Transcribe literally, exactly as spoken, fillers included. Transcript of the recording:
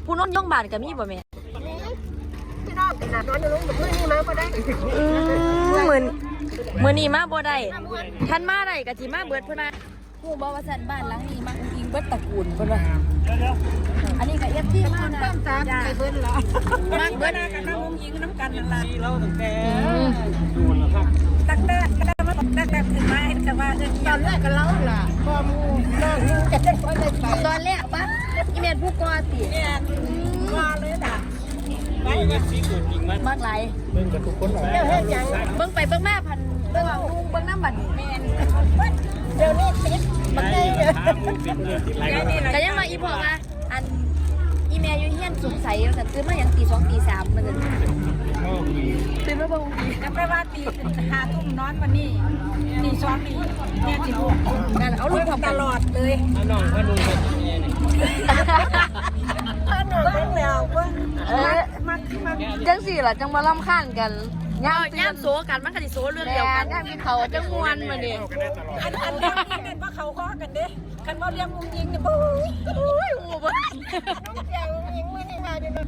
ผู้นอนโรงพยาบาลก็มีบ่แม่ พี่น้องขนาดนอนอยู่โรงพยาบาลมื้อนี้มาบ่ได้ อืมมื้อมื้อนี้มาบ่ได้ ท่านมาได้ก็สิมาเบิดเพิ่นว่า ฮู้บ่ว่าซั่น บ้านหลังนี้มักอุ้งอิงเบิดตระกูลเพิ่นว่า อันนี้ก็ เอฟซี มานะ ความสาไปเบิดละ มักเบิด กันนำอุ้งอิงนำกันนั่นล่ะ อืม ตั้งแต่ตั้งแต่มาตั้งแต่ขึ้นมาเห็นก็ว่าเอิ้น ตอนแรกก็เล่าล่ะ พ่อหมู่น้องหมู่กันจังบ่ได้ไป ตอนแรกปะ อีแม่นผู้ก่อติ แม่นว่าเลยล่ะ มักหลาย เบิ่งกับทุกคนหน่อย เจ้าเฮ็ดหยัง เบิ่งไปเบิ่งมาพัน เบิ่งเอาเบิ่งนำบัดนี้ แม่น เดี๋ยวนี้ติดมันได้ ก็ยังว่าอีพ่อว่า อัน อีแม่อยู่เฮียนสงสัยว่าซั่น ตื่นมาหยังตีสองตีสามมื้อนั้น ตื่นมาเบิ่ง ก็แปลว่าตีห้าทุ่มนอนวันนี้ ตีสองนี่ แม่สิลุก นั่นเอาลูกพร้อมกัน ตลอดเลย เอาน้องมาดูกัน เอาน้องเบิ่งแล้วเบิ่ง เออ มักมัก จังซี่ล่ะ จังบ่รำคาญกัน ยาม เออ ตื่น ยามโซกัน มันก็สิโซเรื่องเดียวกัน แม่น ยามกินข้าวจังม่วนมื้อนี้ อัน อันเรื่องนี้เป็นว่าเขาข้อกันเด้ คันว่าเรื่องอุ้งอิงนี่ โอ้ย โอ้ย โอ้ย น้องแก้วอุ้งอิงมื้อนี้มาเด้อ